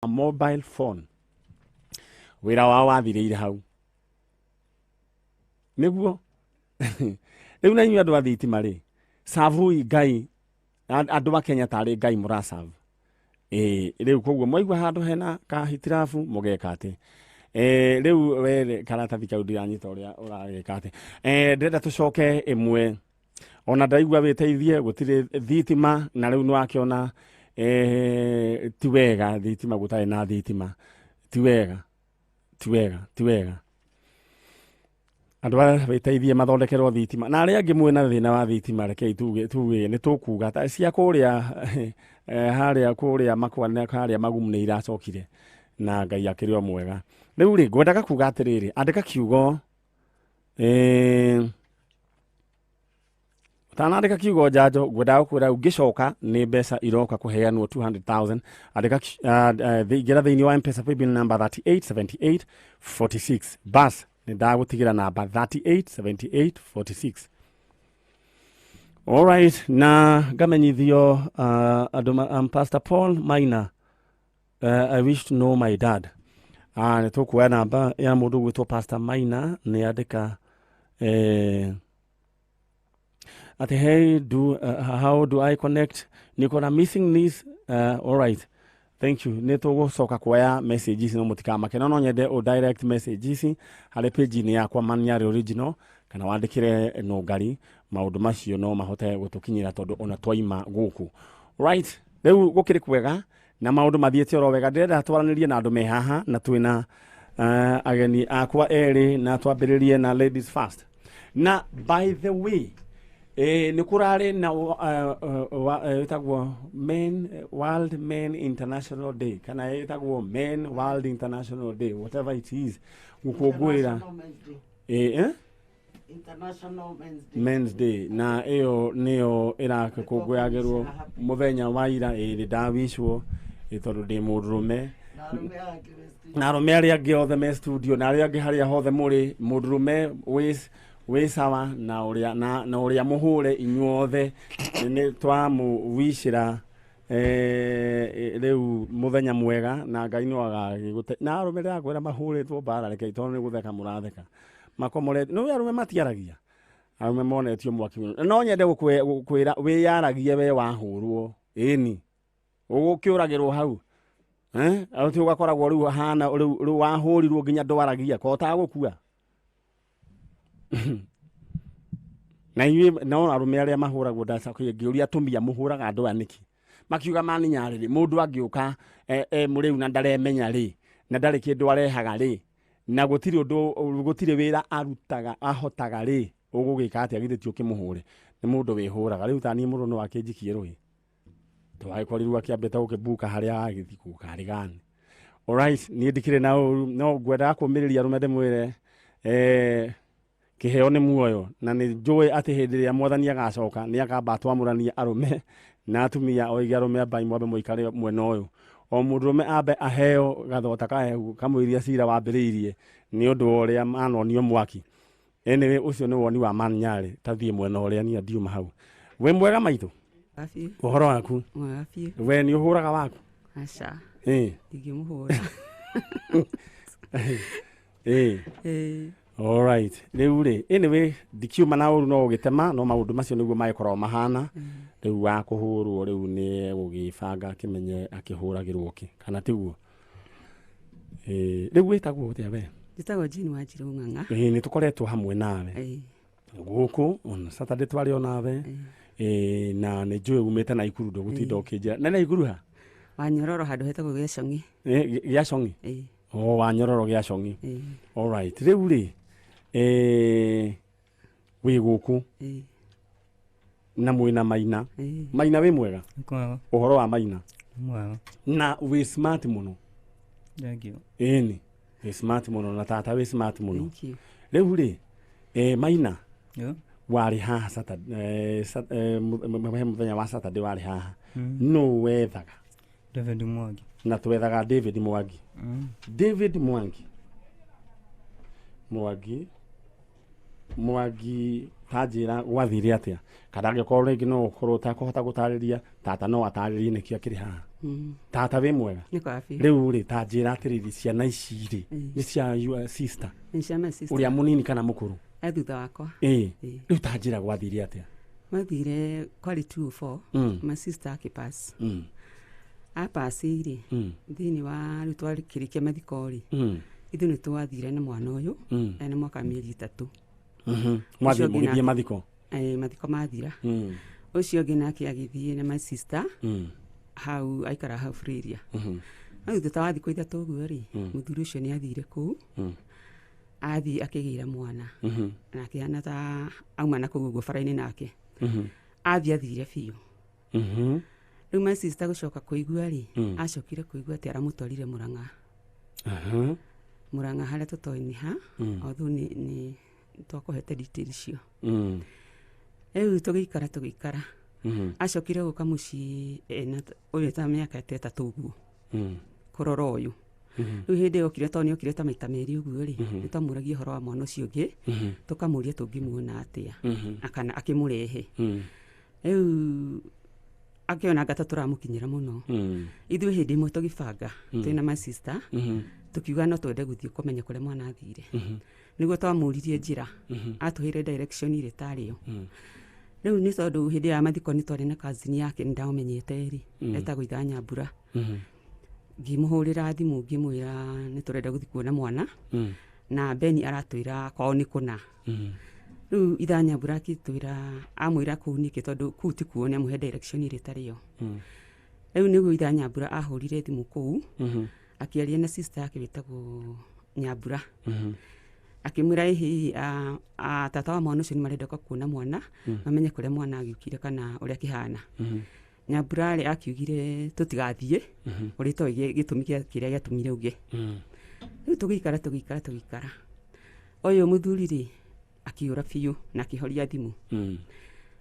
Mobile phone wĩra wao wathirĩire hau nĩguo. Rĩu na inyuĩ andũ a thitima rĩ, savui Ngai andũ a Kenya tarĩ Ngai mũrasavu. Ĩĩ, rĩu koguo mwaigua handũ hena kahitirabu mũgeka atĩ rĩu we karatathi kau ndiranyita ũrĩa ũragĩka atĩ ndĩrenda tũcoke ĩmwe ona ndaigua wĩteithie gũtirĩ thitima na rĩu nĩwakĩona ti wega thitima gũtarĩ na thitima ti wega ti wega ti wega. Andũ aya wĩteithie mathondekerwo thitima na arĩa angĩ mwĩna thĩna wa thitima, rekei tuge nĩ tũkuga ta cia kũrĩa harĩa kũrĩa makwa na harĩa magumu nĩ iracokire na Ngai akĩrĩ o mwega. Rĩu rĩ, ngwendaga kuga atĩrĩrĩ, andĩka kiugo ũtanandĩka kiugo njanjo, ngwendaga gũkwĩra ũngĩcoka nĩ mbeca iroka kũheanwo 200,000. Andĩka ingĩra thĩinĩ wa M-Pesa paybill number 387846. Bas, nĩ ndagũtigĩra namba 387846. Alright, na ngamenyithio andũ Pastor Paul Maina, I wish to know my dad. Nĩ tũkuoya namba ya mũndũ ũgwĩtwo Pastor Maina nĩ andĩka atĩ hey, how do I connect, niko na missing niece. Alright, thank you. Nĩ tũgũcoka kuoya message ici no mũtikamake, no no nyende ũ direct message ici harĩ page-inĩ yakwa Maniari Original kana wandĩkĩre nũngari maũndũ macio no mahote gũtũkinyĩra tondũ ona twaima gũkũ. Right, rĩu gũkĩrĩ kwega na maũndũ mathiĩte oro wega. Ndĩrenda twaranĩrie na andũ me haha na twĩna ageni akwa erĩ na twambĩrĩrie na ladies first. Na by the way, nĩ kũrarĩ na ĩtagwo Men World Men International Day kana ĩtagwo Men World International Day, whatever it is, gũkũngũĩra International Men's Day. Eh? International Men's Day. Men's Day, na ĩyo nĩyo ĩrakũngũyagĩrwo mũthenya wa ira. Ĩrĩ ndawicwo tondũ ndĩ mũndũrũme. Na arũme angĩ me studio. Na arũme arĩa angĩ othe me studio na arĩa angĩ harĩa hothe mũrĩ, mũndũrũme wĩ sawa na ũrĩa na ũrĩa mũhũre, inyuothe nĩ twamũwicĩra rĩu mũthenya mwega na Ngai no agagĩgũte. Na arũme ndĩrakwĩra mahũrĩtwo mbara, rekei tondũ nĩ gũtheka mũratheka makomorete nĩ arũme matiaragia, arũme monetio mwaki mũno. No nyende gũkwĩra wĩyaragie we wahũrwo ĩni ũgũkĩũragĩrwo hau ti ũgakoragwo rĩu hana rĩu wahũrirwo nginya ndwaragia ko ũtagũkua na inyuĩ. No arũme arĩa mahũragwo ndacokia ngĩũria atumia mũhũraga andũ aya nĩkĩ, makiuga maninya rĩrĩ mũndũ angĩũka e mũrĩu na ndaremenya rĩ na ndarĩ kĩndũ arehaga rĩ na gũtirĩ ũndũ gũtirĩ wĩra arutaga ahotaga rĩ, ũgũgĩka atĩa? Githĩ ti ũkĩmũhũre? Nĩ mũndũ wĩhũraga. Rĩu ta niĩ mũndũ no akĩnjikie rũĩ twagĩkorirwo akĩambĩte gũkĩmbuka harĩa agĩthiĩ kũkarĩ gani. Alright, niĩ ndikĩrĩ na ũru no ngwendaga kũmĩrĩria arũme ndĩmwĩre kĩheo nĩ muoyo na nĩ njũĩ atĩ hĩndĩ ĩrĩa Mwathani agacoka nĩ akamba atwamũrania arũme na atumia, oige arũme ambai mwambe mũikare mwena ũyũ, o mũndũrũme ambe aheo gathota kahehu kamũiria cira wambĩrĩirie nĩ ũndũ wa ũrĩa manonio mwaki. Anyway, ũcio nĩ woni wa Manyarĩ. Tathiĩ mwena ũrĩa niĩ ndiuma hau. Wĩ mwega maitũ? Mwega. Ũhoro waku? Mwega biũ. We nĩ ũhũraga waku? Aca. Ĩ. Ndingĩmũhũra. Ĩ. Ĩĩ. Alright. Rĩu rĩ, anyway, ndikiuma na ũru no ũgĩtema no maũndũ macio nĩguo magĩkoragwo mahana. Rĩu wa kũhũrwo rĩu nĩ gũgĩbanga akĩmenye akĩhũragĩrwo kĩ kana tiguo. Ĩ, rĩu wĩtagwo atĩa we? Njĩtagwo Jane Wanjirũ Ng'ang'a. Ĩ, nĩ tũkoretwo hamwe nawe gũkũ ona Saturday twarĩ o nawe. Ĩ, na nĩ njũĩ umĩte Naikuru, ndũgũtinda ũkĩnjĩra. Na Naikuru ha? Wanyororo, handũ hetagwo Gĩacong'i. Ĩ, Gĩacong'i? Ĩĩ. O Wanyororo Gĩacong'i. Ĩĩ. Alright. Rĩu rĩ, wĩ gũkũ na mwĩna Maina. Ĩĩ. Maina, wĩ mwega? Kwega. Ũhoro wa Maina? Mwega. Na wĩ smart mũno. Thank you. Ĩni wĩ smart mũno na tata wĩ smart mũno. Thank you. Rĩu rĩ, Maina, warĩ haha Saturday, he mũthenya wa Saturday warĩ haha. Nũ wethaga? David Mwangi. Na twethaga David Mwangi. David Mwangi, Mwangi. Mwangi tanjĩra gwathire atĩa, kana angĩkorwo rĩngĩ no ũkorwo ũtakũhota gũtarĩria, tata no atarĩrie nĩkĩo akĩrĩ haha. Tata wĩ mwega? Nĩ kwa biũ. Rĩu rĩ, tanjĩra atĩrĩrĩ, ciana ici rĩ nĩ cia your sister? Nĩ cia my sister. Ũrĩa mũnini kana mũkũrũ? E thutha wakwa. Ĩĩ. Ĩĩ. Rĩu tanjĩra gwathire atĩa. Mathire kwarĩ 204. My sister akĩpass. Apass rĩ, thĩinĩ wa rĩu twarĩkĩrĩkia mathiko rĩ, ithuĩ nĩ twathire na mwana ũyũ. Ena mwaka mĩeri 3. Mwathiĩ Ũcio ũngĩ mũgĩthiĩ nake- mathiko? Eh, mathiko mathira. Ũcio ũngĩ nake agĩthiĩ na my sister. Hau aikara hau Freria. No thutha ta wa thikũ 3 ũguo rĩ, mũthuri ũcio nĩ athire kũu. Athiĩ akĩgĩra mwana. Na akĩhana ta auma na kũu ũguo bara-inĩ nake. Athiĩ athire biũ. Rĩu my sister gũcoka kũigua rĩ, acokire kũigua atĩ aramũtwarire Mũrang'a. Mũrang'a harĩa tũtoĩ nĩ ha, although nĩ twakũhete details icio. Rĩu tũgĩikara. Acokire gũka mũciĩ ena ũyũ ta mĩaka ta 3 ũguo. Kũrora ũyũ. Rĩu hĩndĩ ĩyo okire, tondũ nĩ okire ta maita 2 ũguo rĩ, nĩ twamũragia ũhoro wa mwana ũcio ũngĩ, tũkamũria tũngĩmuona atĩa, na kana akĩmũrehe. Rĩu akĩona anga ta tũramũkinyĩra mũno. Ithuĩ hĩndĩ ĩmwe tũgĩbanga twĩna my sister, tũkiuga no twende gũthiĩ kũmenya kũrĩa mwana athire. Nĩguo twamũririe njĩra, atũheire direction ĩrĩa ĩtarĩ yo. Rĩu nĩ tondũ hĩndĩ ya mathiko nĩ twarĩ na cousin yake nĩ ndamũmenyete rĩ, etagwo Itha Nyambura. Ngĩmũhũrĩra thimũ ngĩmwĩra nĩ tũrenda gũthiĩ kuona mwana, na Beni aratwĩra kwao nĩ kũna. Rĩu Itha Nyambura akĩtwĩra amwĩra kũu nĩkĩ, tondũ kũu ti kuo, nĩ amũhe direction ĩrĩa ĩtarĩ yo. Rĩu nĩguo Itha Nyambura ahũrire thimũ kũu, akĩaria na sister yake wĩtagwo Nyambura. Akĩmwĩra ĩhĩ tata wa mwana ũcio nĩ marenda gũka kuona mwana, mamenye kũrĩa mwana agĩũkire kana ũrĩa akĩhana. Nyambura rĩ akiugire tũtigathiĩ, ũrĩa itoĩ gĩtũmi kĩa kĩrĩa gĩatũmire uge. Rĩu tũgĩikara. Ũyũ mũthuri rĩ akĩũra biũ na akĩhoria thimũ.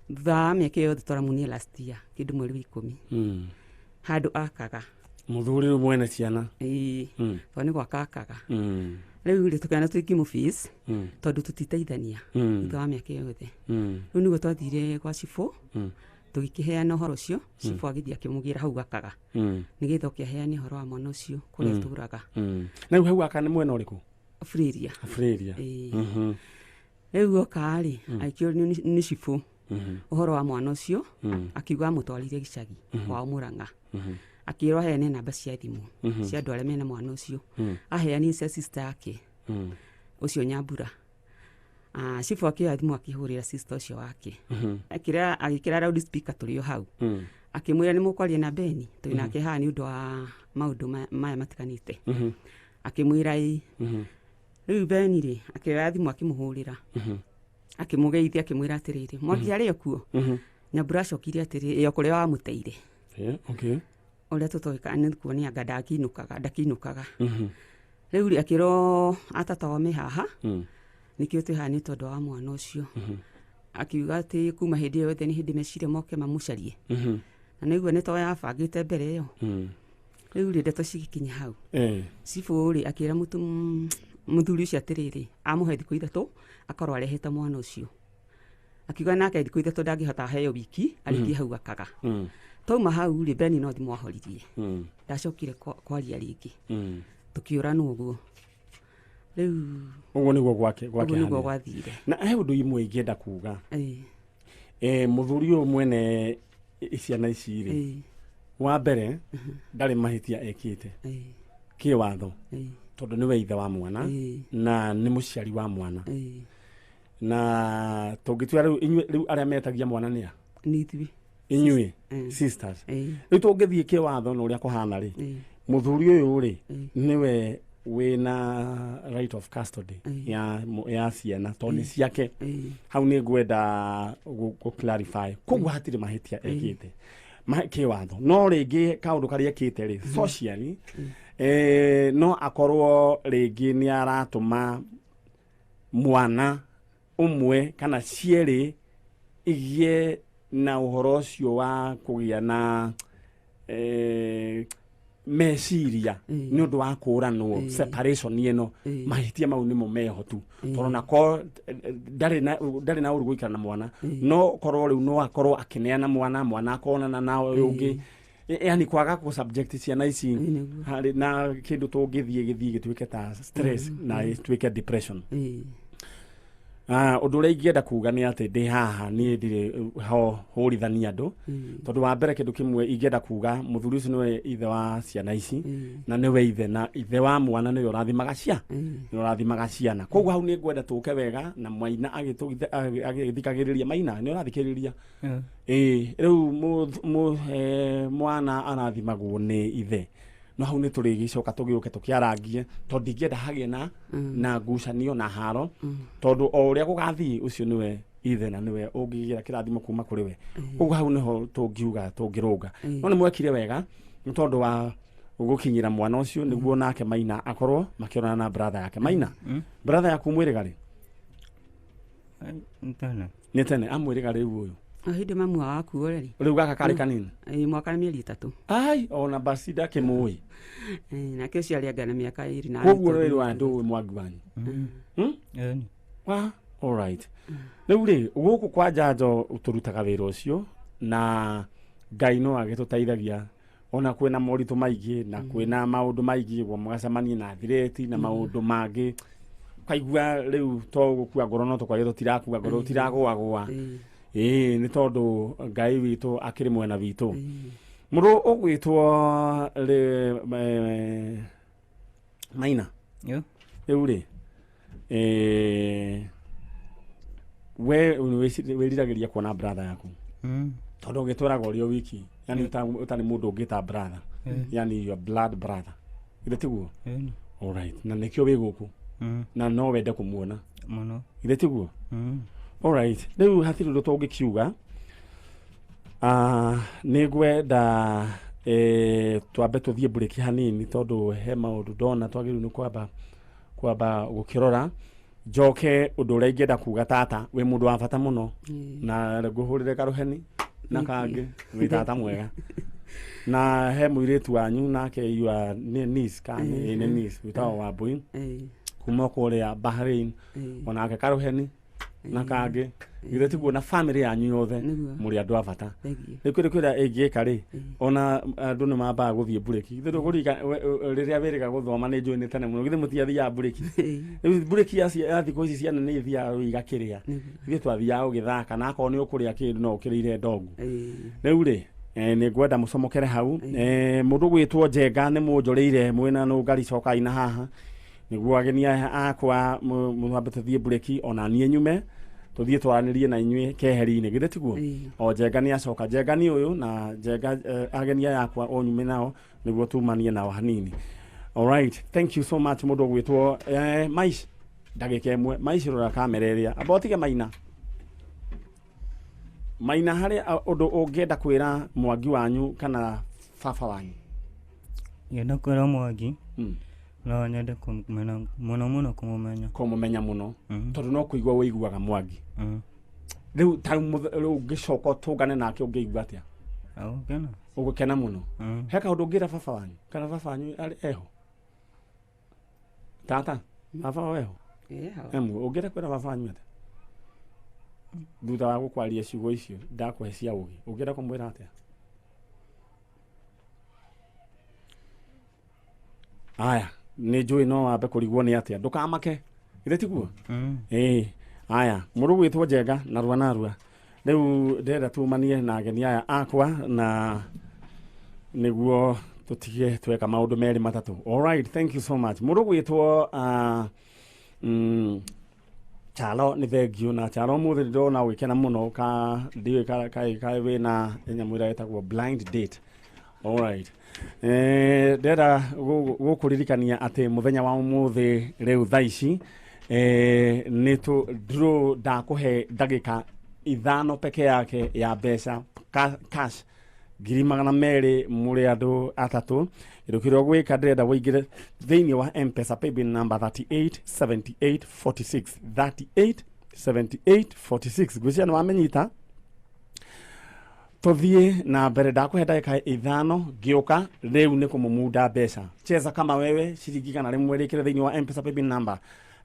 Thutha wa mĩaka ĩyo yothe twaramuonire last year kĩndũ mweri wa 10. Handũ akaga. Mũthuri rĩu mwene ciana? Ĩĩ. Tondũ nĩ gwaka akaga. Rĩu rĩ tũkĩona tũingĩmũ-face, tondũ tũtiteithania thutha wa mĩaka ĩyo yothe. Rĩu nĩguo twathire gwa cibũ, tũgĩkĩheana ũhoro ũcio, cibũ agĩthiĩ akĩmũgĩra hau akaga, nĩgetha oke aheane ũhoro wa mwana ũcio kũrĩa atũraga. Na rĩu hau aka nĩ mwena ũrĩkũ? Freria. Freria. Ĩĩ. Rĩu oka rĩ, agĩkĩũrio nĩ cibũ ũhoro wa mwana ũcio, akiuga amũtwarire gĩcagi kwao Mũrang'a. Akĩrwo aheane namba cia thimũ cia andũ arĩa mena mwana ũcio. Aheanire cia sister yake ũcio Nyambura. Cibũ akĩoya thimũ akĩhũrĩra sister ũcio wake. Agĩkĩra loud speaker tũrĩ o hau. Akĩmwĩra nĩ mũkwaria na Beni, twĩ nake haha nĩ ũndũ wa maũndũ maya matiganĩte. Akĩmwĩra ĩĩ. Rĩu Beni rĩ, akĩoya thimũ akĩmũhũrĩra. Akĩmũgeithia akĩmwĩra atĩrĩrĩ, Mwangi arĩ o kuo? Nyambura acokirie atĩrĩ, ĩ o kũrĩa wamũteire. Yeah, okay. Ũrĩa tũtoĩ kana nĩ kuonia anga ndakiinũkaga. Rĩu rĩ akĩrwo atata wao me haha, nĩkĩo twĩ haha nĩ tondũ wa mwana ũcio. Akiuga atĩ kuma hĩndĩ ĩyo yothe nĩ hĩndĩ meciria moke mamũcarie. Na nĩguo nĩ to yabangĩte mbere ĩyo. Rĩu rĩ ndeto cigĩkinya hau. Cibũ rĩ akĩra mũthuri ũcio atĩrĩrĩ, amũhe thikũ 3 akorwo arehete mwana ũcio. Akiuga nake thikũ 3 ndangĩhota aheo wiki, arĩkie hau akaga. Twauma hau rĩ, Beni no thimũ ahoririe. Ndacokire kwaria rĩngĩ. Tũkĩũranwo ũguo. Rĩu ũguo nĩguo gwake ũguo nĩguo gwathire. Na he ũndũ imwe ingĩenda kuga. Mũthuri ũyũ mwene ciana ici rĩ, wa mbere ndarĩ mahĩtia ekĩte kĩwatho, tondũ nĩwe ithe wa mwana na nĩ mũciari wa mwana. Na tũngĩtua rĩu inyuĩ rĩu arĩa metagia mwana nĩ a? Nĩ ithuĩ. Inyuĩ sisters. Rĩu tũngĩthiĩ kĩwatho na ũrĩa kũhana rĩ, mũthuri ũyũ rĩ nĩwe wĩna right of custody ya ciana tondũ nĩ ciake. Hau nĩ ngwenda gũ clarify. Koguo hatirĩ mahĩtia ekĩte kĩwatho, no rĩngĩ kaũndũ karĩa ekĩte rĩ socially, no akorwo rĩngĩ nĩ aratũma mwana ũmwe kana cierĩ igĩe na ũhoro ũcio wa kũgĩa na Meciria nĩ ũndũ wa kũranwo separation ĩno mahĩtia mau nĩmo meho tu tondũ nako ndarĩ na ũru gũikara na mwana no korwo rĩu no akorwo akĩneana mwana akonana na ũyũ ũngĩ yani kwaga kũ subject ciana ici harĩ na kĩndũ tũngĩthiĩ gĩthiĩ gĩtuĩke ta stress na ĩtuĩke depression. Ũndũ ũrĩa ingĩenda kuga nĩ atĩ ndĩ haha niĩ ndirĩ ho hũrithania andũ tondũ wa mbere kĩndũ kĩmwe ingĩenda kuga mũthuri ũcio nĩwe ithe wa ciana ici na nĩwe ithe na ithe wa mwana nĩwe ũrathimaga ciana koguo hau nĩ ngwenda tũke wega na Maina agĩthikagĩrĩria Maina nĩ ũrathikĩrĩria rĩu mwana arathimagwo nĩ ithe no hau nĩ tũrĩgĩcoka tũgĩũke tũkĩarangie tondũ ndingĩenda hagĩe na ngucanio na haro tondũ o ũrĩa gũgathiĩ ũcio nĩwe ithe na nĩwe ũngĩgĩra kĩrathimo kuma kũrĩ we koguo hau nĩho tũngiuga tũngĩrũnga no nĩ mwekire wega nĩ tondũ wa gũkinyĩra mwana ũcio nĩguo nake Maina akorwo makĩonana na brother yake. Maina brother yaku mwĩrĩga rĩ? Nĩ tene amwĩrĩga rĩu ũyũ hĩndĩ mamu wakuo rĩ rĩu gaka karĩ kanini mwaka na mĩeri 3 ai ona basi ndakĩmũĩ nake ũcio arĩanga na mĩaka 2 na koguo rĩrĩ wa ndũĩ Mwangi wanyu. All right. Rĩu rĩ gũkũ kwa Njanjo tũrutaga wĩra ũcio na Ngai no agĩtũteithagia ona kwĩna moritũ maingĩ na kwĩna maũndũ maingĩ ũguo mũgacemania na thireti na maũndũ mangĩ kaigua rĩu to gũkua ngoro no tũkwagĩ tũtirakua ngoro tũtiragũagũa nĩ tondũ Ngai witũ akĩrĩ mwena witũ. Mũndũ ũgwĩtwo Maina rĩu rĩ we wĩriragĩria kuona brother yaku tondũ ũgĩtwĩraga ũrĩ o wiki yani ũtarĩ mũndũ ũngĩ ta brother yani your blood brother githĩ tiguo? All right. Na nĩkĩo wĩ gũkũ na no wende kũmuona mũno githĩ tiguo? All right. Rĩu hatirĩ ũndũ tũngĩkiuga nĩ ngwenda twambe tũthiĩ mburĩki hanini tondũ he maũndũ ndona twagĩrĩirwo nĩ kwamba gũkĩrora njoke ũndũ ũrĩa ingĩenda kuga tata wĩ mũndũ wa bata mũno na ngũhũrĩre karũheni na kangĩ wĩ tata mwega na he mũirĩtu wanyu nake you are nĩ niece kana nĩ niece wĩtagwo Wambui kuma kũrĩa Bahrain onake karũheni na kangĩ githĩ tiguo na family yanyu yothe mũrĩ andũ a bata rĩu kĩndũ kĩrĩa ĩngĩka rĩ ona andũ nĩ mambaga gũthiĩ mburĩki githĩ ndũkũririka rĩrĩa wĩrĩga gũthoma nĩ njũĩ nĩ tene mũno githĩ mũtiathiaga mburĩki rĩu mburĩki ya thikũ ici ciana nĩ ithiaga rĩu igakĩrĩa ithuĩ twathiaga gũgĩthaka na akorwo nĩ ũkũrĩa kĩndũ no ũkĩrĩire ndongu rĩu rĩ nĩ ngwenda mũcomokere hau mũndũ gwĩtwo Njenga nĩ mũnjũrĩire mwĩna nũngari cokai na haha nĩguo ageni aya akwa mwambe tũthiĩ mburĩki ona niĩ nyume tũthiĩ twaranĩrie na inyuĩ keheri-inĩ githĩ tiguo o Njenga nĩ acoka Njenga nĩ ũyũ na Njenga ageni aya akwa o nyume nao nĩguo tumanie nao hanini. All right, thank you so much mũndũ ũgwĩtwo Maish ndagĩka ĩmwe Maish rora kamera ĩrĩa amba ũtige Maina Maina harĩ ũndũ ũngĩenda kwĩra Mwangi wanyu kana baba wanyu? Ngĩenda kwĩra Mwangi no nyende kũmenya mũno mũno kũmũmenya mũno tondũ no kũigua ũiguaga Mwangi rĩu ta rĩu ũngĩcoka ũtũngane nake ũngĩigua atĩa? Agũkena ũgũkena mũno. He kaũndũ ũngĩra baba wanyu kana baba wanyu arĩ eho? Tata baba wao eho? Ũngĩenda kwĩra baba wanyu atĩa thutha wa gũkwaria ciugo icio ndakũhe cia ũgĩ ũngĩenda kũmwĩra atĩa? Aya nĩ njũĩ no wambe kũrigwo nĩ atĩa ndũkamake githĩ tiguo? Aya mũndũ gwĩtwo Njenga narua narua rĩu ndĩrenda tumanie na ageni aya akwa na nĩguo tũtige tweka maũndũ merĩ matatũ. All right, thank you so much mũndũ gwĩtwo Chalo nĩ thengio na Chalo ũmũthĩ ndĩrona ũgĩkena mũno ka ndiũĩ ka wĩna nyamũ ĩrĩa ĩtagwo blind date. All right. Ndĩrenda gũkũririkania atĩ mũthenya wa ũmũthĩ rĩu thaa ici nĩ tũ ndakũhe ndagĩka 5 peke yake ya mbeca cash 200,000 mũrĩ andũ atatũ. Kĩndũ kĩrĩa ũgwĩka ndĩrenda ũingĩre thĩinĩ wa M-Pesa paybill number 387846 387846 ngwĩciria nĩ wamenyita. Tuthiĩ na mbere, ndakũhe ndagĩka 5 ngĩũka rĩu nĩ kũmũmunda mbeca. Cheza kama wewe, ciringi 100 rĩkĩre thĩinĩ wa M-Pesa paybill number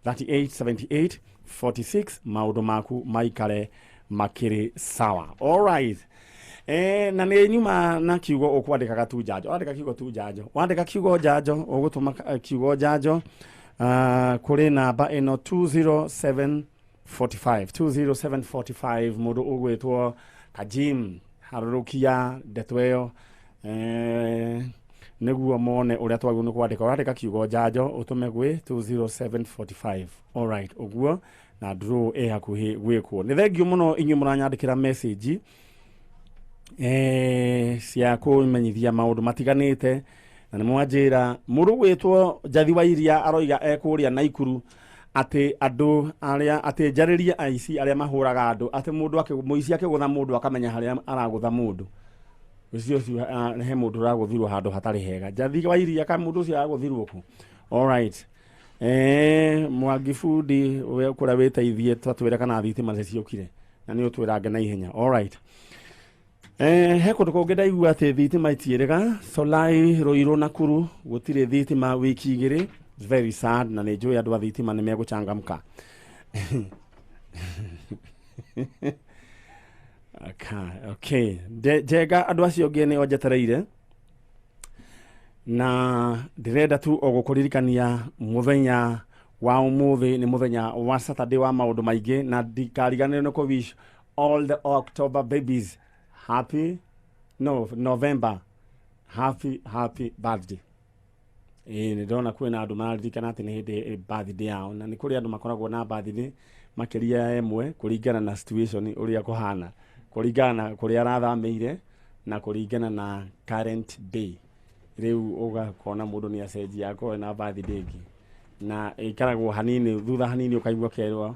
387846, maũndũ maku maikare makĩrĩ sawa. Alright. Na nĩ nyuma na kiugo ũkwandĩkaga tu njanjo. Wandĩka kiugo tu njanjo. Wandĩka kiugo njanjo, ũgũtũma kiugo njanjo kũrĩ namba ĩno 20745. 20745, mũndũ ũgwĩtwo Kajim harũrũkia ndeto ĩyo nĩguo mone ũrĩa twagĩrĩirwo nĩ kwandĩka. Ũrandĩka kiugo njanjo ũtũme gwĩ 20745. Alright, ũguo na draw ĩ hakuhĩ gwĩkwo. Nĩ thengiũ mũno inyuĩ mũranyandĩkĩra message cia kũmenyithia maũndũ matiganĩte, na nĩ mwanjĩra mũndũ gwĩtwo Njathi wa Iria aroiga ekũrĩa Naikuru atĩ andũ arĩa atĩ njarĩrie aici arĩa mahũraga andũ, atĩ mũndũ mũici akĩgũtha mũndũ akamenya harĩa aragũtha mũndũ ũcio ũcio, he mũndũ ũragũthirwo handũ hatarĩ hega. Njathi wa Iria ka mũndũ ũcio aragũthirwo kũ? Alright. Mwangi Bundi we kũrĩa wĩteithie twatwĩre kana thitima nĩ ciũkire na nĩ ũtwĩrange na ihenya. Alright. He kũndũ kũngĩ ndaigua atĩ thitima itiĩrĩga Solai, Ruiru, Nakuru gũtirĩ thitima wiki 2. It's very sad, na nĩ njũĩ andũ a thitima nĩ megũchangamka. Okay. Njega andũ acio angĩ nĩo njetereire, na ndĩrenda tu o gũkũririkania mũthenya wa ũmũthĩ nĩ mũthenya wa Saturday wa maũndũ maingĩ, na ndikariganĩrwo nĩ kũ wish all the October babies happy, no, November, happy, happy birthday. Nĩ ndĩrona kwĩna andũ mararirikana atĩ nĩ hĩndĩ birthday yao, na nĩ kũrĩ andũ makoragwo na birthday makĩria ya ĩmwe kũringana na situation ũrĩa kũhana, kũringana na kũrĩa arathamĩire na kũringana na current day. Rĩu ũgakona mũndũ nĩ acenjia akorwo na birthday ĩngĩ, na ĩikaragwo hanini, thutha hanini ũkaigua kerwo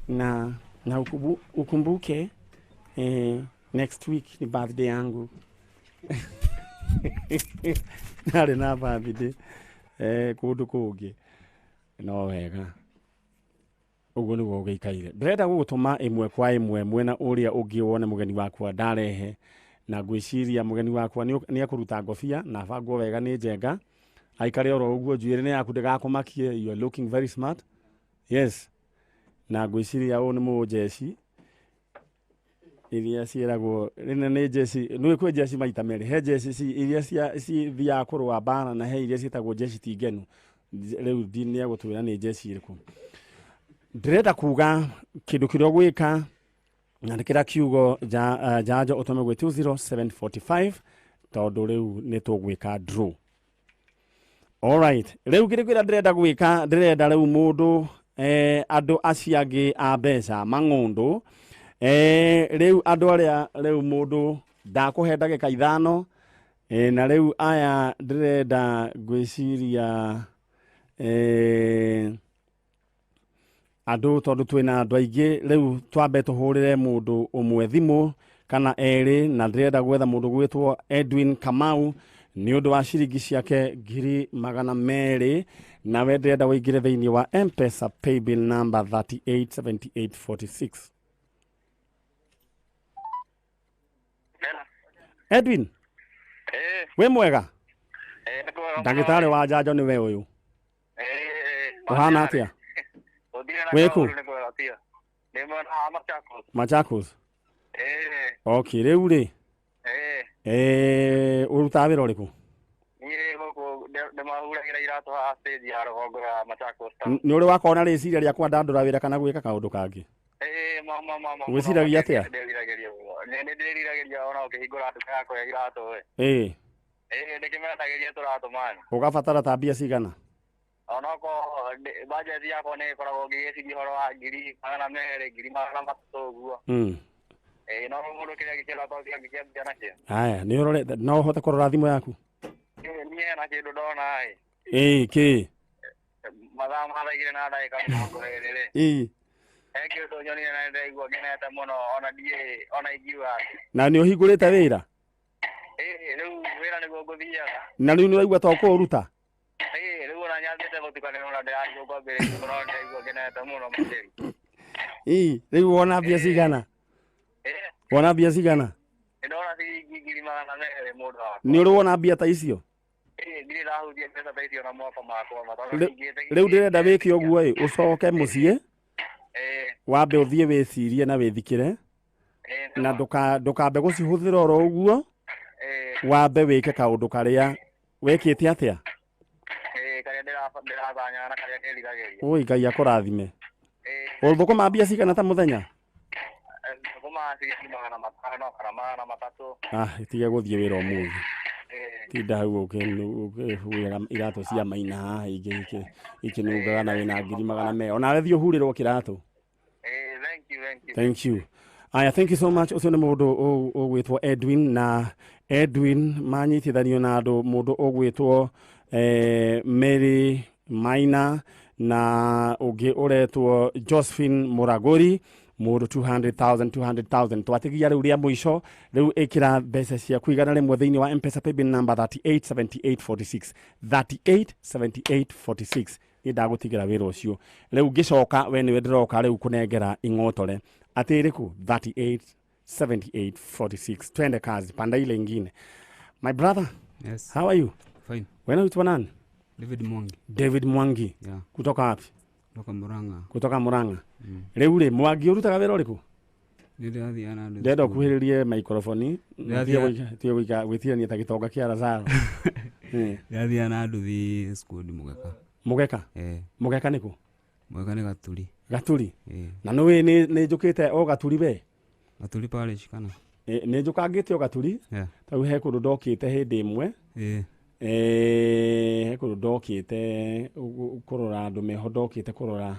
na ukumbuke next week ni birthday yangu. Narĩ na birthday kũndũ kũngĩ. No wega ũguo nĩguo ũgĩikaire. Ndĩrenda gũgũtũma ĩmwe kwa ĩmwe mwena ũrĩa ũngĩ wone mũgeni wakwa ndarehe, na ngwĩciria mũgeni wakwa nĩ ekũruta ngobia na abangwo wega nĩ Njenga, aikare oro ũguo, njuĩrĩ nĩ yaku ndĩgakũmakie. You are looking very smart. Yes. Na ngwĩciria ũyũ nĩ mũnjeci iria ciĩragwo rĩna nĩ njeci, nĩ kwĩ njeci maita merĩ, he njeci iria cithiaga kũrũa mbara na he iria ciĩtagwo njeci ti ngenu. Rĩu nĩ egũtwĩra nĩ njeci ĩrĩkũ. Ndĩrenda kuga kĩndũ kĩrĩa ũgwĩka, andĩkĩra kiugo njanjo ũtũme gwĩ 20745, tondũ rĩu nĩ tũgwĩka draw. Alright. Rĩu kĩrĩa kĩrĩa ndĩrenda gwĩka, ndĩrenda rĩu mũndũ andũ acio angĩ a mbeca mang'ũndũ, rĩu andũ arĩa rĩu mũndũ ndakũhe ndagĩka 5, na rĩu aya ndĩrenda ngwĩciria andũ tondũ twĩna andũ aingĩ, rĩu twambe tũhũrĩre mũndũ ũmwe thimũ kana erĩ, na ndĩrenda gwetha mũndũ gwĩtwo Edwin Kamau nĩ ũndũ wa ciringi ciake 200,000, nawe ndĩrenda ũingĩre thĩinĩ wa M-Pesa paybill number 387846. Edwin, wĩ mwega? Ndagĩtarĩ wa njanjo nĩ we ũyũ. Ũhana atĩa? Wĩ kũ? Machakos. Okay, rĩu rĩ ũrutaga wĩra ũrĩkũ? Niĩ gũkũ ndĩmahuragĩra iratũ haha stage ya rũgongo ya Machakos. Nĩ ũrĩ wakorwo na rĩciria rĩa kwandandũra wĩra kana gwĩka kaũndũ kangĩ? Wĩciragia atĩa? Nĩ ndĩriragĩria ona ũkĩhingũra nduka yakwa ya iratũ ĩ. Ndĩkĩmendagĩria tũratũ mani. Ũgabatara ta mbia cigana? Onokorwo budget yakwa nĩ ĩkoragwo ngĩgĩciria ũhoro wa 200,000, 300,000 ũguo. No mũndũ kĩrĩa gĩkĩra to kĩrĩa gĩkĩambia nakĩo. Haya, nĩ ũrore, no ũhote kũrora thimũ yaku? Niĩ hena kĩndũ ndona ĩ. Kĩ? Mathaa ma thaa igĩrĩ na ndagĩka mĩrongo ĩrĩ rĩ. He kĩndũ nyonire na nĩndĩraigua ngenete mũno, ona ndiĩ, ona ingiuga atĩ. Na nĩ ũhingũrĩte wĩra? Rĩu wĩra nĩguo ngũthiaga. Na rĩu nĩ ũraigua ta ũkũũruta? Rĩu ona nyambĩte gũtukanĩrwo na ndĩraigua kwambĩrĩria mũno, ndĩraigua ngenete mũno makĩria. Rĩu wona mbia cigana? Wona mbia cigana? Ndona ciringi 200,000 mũndũ wakwa. Nĩ ũrĩ wona mbia ta icio? Ndirĩ ndahutia mbeca ta icio na mwaka makwa ma tondũ nyingĩte. Rĩu ndĩrenda wĩke ũguo ĩ, ũcoke mũciĩ wambe ũthiĩ wĩcirie na wĩthikĩre na ndũkambe gũcihũthĩra oro ũguo, wambe wĩke kaũndũ karĩa wĩkĩte atĩa? Karĩa ndĩratanya na karĩa ndĩriragĩria. Oi Ngai akũrathime. Ũthũkũma mbia cigana ta mũthenya? Thũkũma ciringi 500 kana 300. Ah, tige gũthiĩ wĩra ũmũthĩ. Tinda hau ũkĩhurĩra iratũ cia maina haha ingĩ ikĩnungaga na wĩna 200,000. Onawe thiĩ ũhurĩrwo kĩratũ. Thank you, thank you. Thank you. Aya, thank you so much. Ũcio nĩ mũndũ ũgwĩtwo Edwin, na Edwin manyitithanio na andũ mũndũ ũgwĩtwo Mary Maina na ũngĩ ũretwo Josephine Muraguri, mũndũ 200,000 200,000. Twatigia rĩu rĩa mũico, rĩu ĩkĩra mbeca ciaku 100 thĩinĩ wa M-Pesa paybill number 387846 387846. Nĩ ndagũtigĩra wĩra ũcio. Rĩu ngĩcoka we nĩwe ndĩroka rĩu kũnengera ing'otore atĩ ĩrĩkũ 387846. Twende kazi, panda ile ingine. My brother. Yes. How are you? Fine. Wewe unaitwa nani? David Mwangi. David Mwangi. Yeah. Kutoka wapi? Kutoka Murang'a. Kutoka Murang'a. Rĩu rĩ Mwangi ũrutaga wĩra ũrĩkũ? Ndĩrathiĩ na andũ. Ndĩrenda ũkuhĩrĩrie microphone. Tiga gwĩtirania ta gĩtonga kĩa Lazaro. Ndĩrathiĩ na nduthi squad Mũgeka. Mũgeka? Mũgeka nĩkũ? Mũgeka nĩ Gaturi. Gaturi? Na nĩũĩ nĩ njũkĩte o Gaturi we? Gaturi parish kana? Nĩ njũkangĩte o Gaturi. Tarĩu he kũndũ ndokĩte hĩndĩ ĩmwe. He kũndũ ndokĩte kũrora andũ meho, ndokĩte kũrora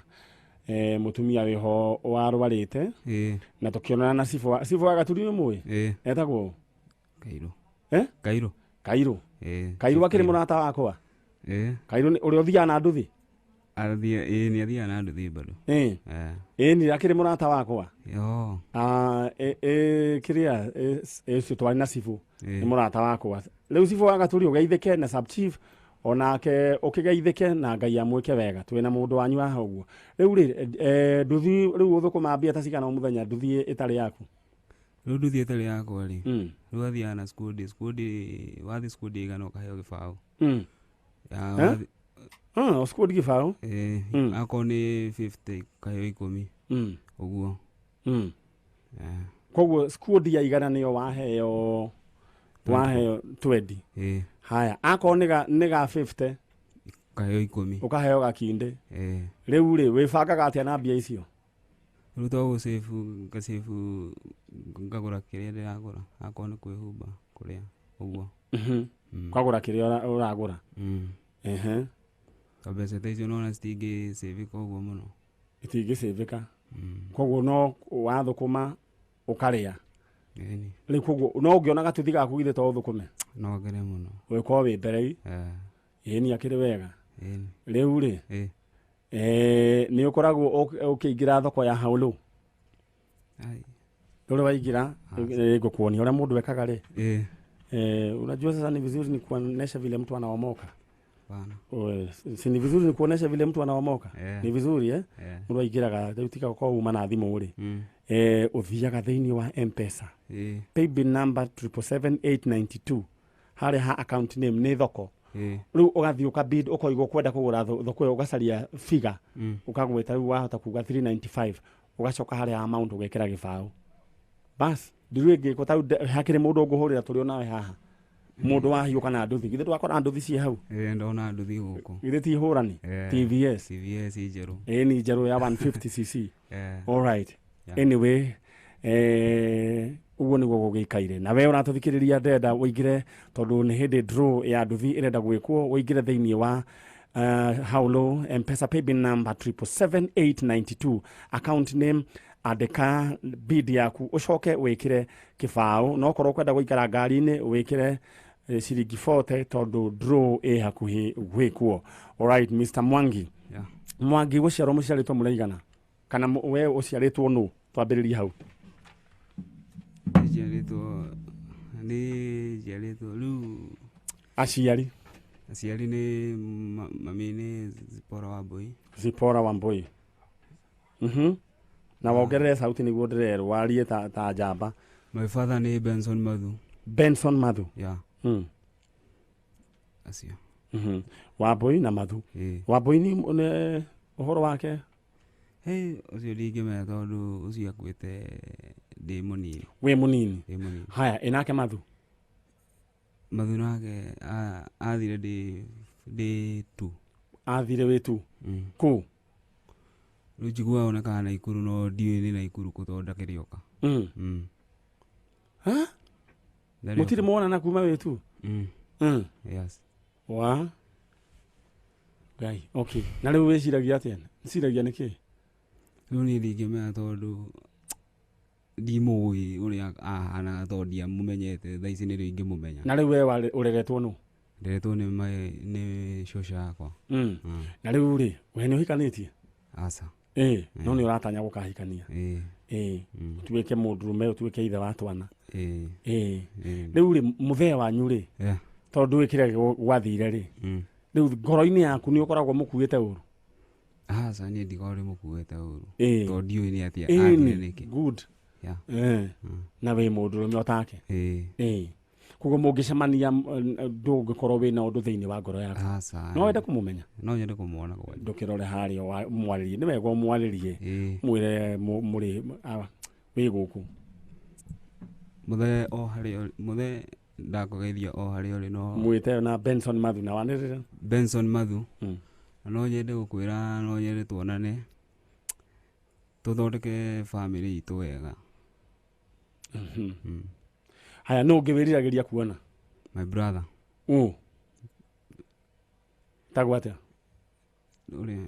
mũtumia wĩho warwarĩte. Na tũkĩonana na cibũ wa Gaturi nĩ mũĩ? Etagwo? Kairũ. Kairũ. Kairũ. Kairũ akĩrĩ mũrata wakwa. Kairũ ũrĩa ũthiaga na nduthi? Nĩ athiaga na nduthi bado. Ĩni akĩrĩ mũrata wakwa. Kĩrĩa ũcio twarĩ na cibũ nĩ mũrata wakwa. Rĩu cibũ wa Gaturi ũgeithĩke na sub chief onake ũkĩgeithĩke na Ngai amwĩke wega. Twĩna mũndũ wanyu haha ũguo. Rĩu rĩ nduthi rĩu ũthũkũma mbia ta cigana o mũthenya nduthi ĩtarĩ yaku? Rĩu nduthi ĩtarĩ yakwa rĩ, rĩu athiaga na squad, wathiĩ squad igana ũkaheo gĩbaũ. Squad gĩbaũ? Akorwo nĩ 50 ũkaheo 10. Ũguo. Koguo squad ya igana nĩyo waheo 20. Haya, akorwo nĩ ga 50 ũkaheo 10. Ũkaheo gakinde. Rĩu rĩ wĩbangaga atĩa na mbia icio? Rĩu to gũcĩbu, ngacĩbu ngagũra kĩrĩa ndĩragũra, akorwo nĩ kwĩhumba kũrĩa ũguo. Ũkagũra kĩrĩa ũragũra. To mbeca ta icio nĩwona citingĩcĩbĩka ũguo mũno. Itingĩcĩbĩka. Koguo no wathũkũma ũkarĩa. Rĩu koguo no ũngĩona gatuthi gaku githĩ to ũthũkũme? No ngere mũno. Ũgĩkorwo wĩ mbere. Ĩni akĩrĩ wega. Rĩu rĩ nĩ ũkoragwo ũkĩingĩra thoko ya Haulu? Ndũrĩ waingĩra? Ngũkuonia ũrĩa mũndũ ekaga rĩ. Unajua sasa ni vizuri ni kuonesha vile mtu anaomoka. Si ni vizuri ni kuonesha vile mtu anaomoka? Ni vizuri Mũndũ aingĩraga rĩu tiga gũkorwo uma na thimũ rĩ. Ũthiaga thĩinĩ wa M-Pesa. Paybill number 777892. Harĩa ha account name nĩ thoko. Rĩu ũgathiĩ ũkabid ũkoiga ũkwenda kũgũra thoko ĩyo ũgacaria figure. Ũkagwĩta rĩu wahota kuga 395 ũgacoka harĩa amount ũgekĩra gĩbaũ. Bas, ndiru ĩngĩkwo ta hakĩrĩ mũndũ ũngũhũrĩra tũrĩ onawe haha. Mũndũ wahiũka na nduthi. Githĩ ndwakora nduthi ciĩ hau? Ndona nduthi gũkũ. Githĩ ti hũrani? TVS. TVS njerũ. Ni njerũ ya 150cc. All right. Anyway, ũguo nĩguo gũgĩikaire. Na we ũratũthikĩrĩria ndĩrenda ũingĩre tondũ nĩ hĩndĩ draw ya nduthi ĩrenda gwĩkwo, ũingĩre thĩinĩ wa Haulo M-Pesa paybill number 777892, account name andĩka bid yaku ũcoke wĩkĩre kĩbaũ, no korwo ũkwenda gũikara ngari-inĩ wĩkĩre ciringi 40 tondũ draw ĩ hakuhĩ gwĩkwo. All right, Mr. Mwangi. Mwangi gũciarwo mũciarĩtwo mũraigana kana we ũciarĩtwo nũ? Twambĩrĩrie hau. Nĩ njiarĩtwo rĩu aciari. Aciari nĩ mami nĩ Zipporah Wambui. Zipporah Wambui. Na wongerere sauti nĩguo ndĩrerwo warie ta njamba. My father nĩ Benson Mathu. Benson Mathu. Yeah. Acio. Wambui na Mathu. Ĩĩ. Wambui nĩ ũhoro wake? Hey, ũcio ndingĩmenya tondũ ũcio akuĩte ndĩ mũnini. Wĩ mũnini? Ndĩ mũnini. Haya, ĩ nake Mathu? Mathu nake athire ndĩ tu. Athire wĩ tu? Kũ? Rĩu njiguaga onekaga Naikuru no ndiũĩ nĩ Naikuru kũ tondũ ndakĩrĩ oka. Ha? Mũtirĩ mwonana kuma wĩ tu? Yes. Wa? Ngai, okay. Na rĩu wĩciragia atĩa? Wĩciragia nĩkĩ? Rĩu niĩ ndingĩmenya tondũ ndimũĩ ũrĩa ahanaga tondũ ndiamũmenyete, thaa ici nĩrĩo ingĩmũmenya. Na rĩu we ũreretwo nũ? Nderetwo nĩ cũcũ yakwa. Na rĩu rĩ, we nĩ ũhikanĩtie? Aca. Ĩĩ, no nĩ ũratanya gũkahikania. Ĩĩ. Ĩĩ. Ũtuĩke mũndũrũme, ũtuĩke ithe wa twana. Ĩĩ. Ĩĩ. Rĩu rĩ, mũthee wanyu rĩ, tondũ ndũĩ kĩrĩa gwathire rĩ, rĩu ngoro-inĩ yaku nĩ ũkoragwo mũkuĩte ũru? Aca, niĩ ndikoragwo ndĩmũkuĩte ũru. Ĩĩ. Tondũ ndiũĩ nĩ atĩa athire nĩkĩ. Good. Yeah. Na wĩ mũndũrũme o take. Ĩĩ. Ĩĩ. Koguo mũngĩcemania ndũngĩkorwo wĩna ũndũ thĩinĩ wa ngoro yaku. Aca. No wende kũmũmenya? No nyende kũmuona kwanja. Ndũkĩrore harĩa ũmwarĩrie, nĩ wega ũmwarĩrie. Ĩĩ. Mwĩre mũrĩ wĩ gũkũ. Mũthee o harĩa ũrĩ, mũthee ndakũgeithia o harĩa ũrĩ no Mwĩte na Benson Mathu na wanĩrĩre. Benson Mathu. Na no nyende gũkwĩra, no nyende tuonane, tũthondeke bamĩrĩ itũ wega. Haya, nũ ũngĩ wĩriragĩria kuona? My brother. Ũ? Tagwo atĩa? Ũrĩa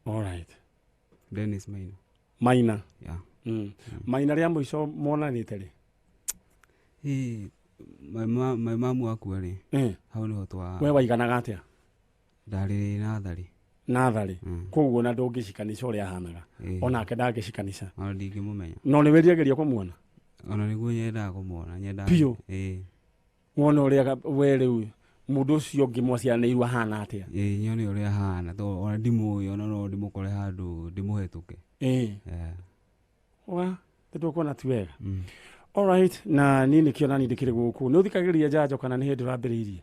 All right. Dennis Maina. Maina. Yeah. Maina rĩa mũico monanĩte rĩ? Ĩĩ, my mamu akua rĩ. Hau nĩho twa We waiganaga atĩa? Ndarĩ natharĩ. Natharĩ. Koguo na ndũngĩcikanica ũrĩa ahanaga. Onake ndangĩcikanica. Ona ndingĩmũmenya. No nĩ wĩriragĩria kũmuona? Ona nĩguo nyendaga kũmuona, nyendaga. Biũ. Ĩĩ. Wone ũrĩa we rĩu mũndũ ũcio ũngĩ mwaciaranĩirwo ahana atĩa? Ĩĩ, nyone ũrĩa ahana, tondũ ona ndimũĩ, ona no ndĩmũkore handũ ndĩmũhetũke. Ĩĩ. Wa, nĩtũkuona ti wega. All right, na niĩ nĩkĩo nani ndĩkĩrĩ gũkũ. Nĩ ũthikagĩrĩria njanjo kana nĩ hĩndĩ ũrambĩrĩirie?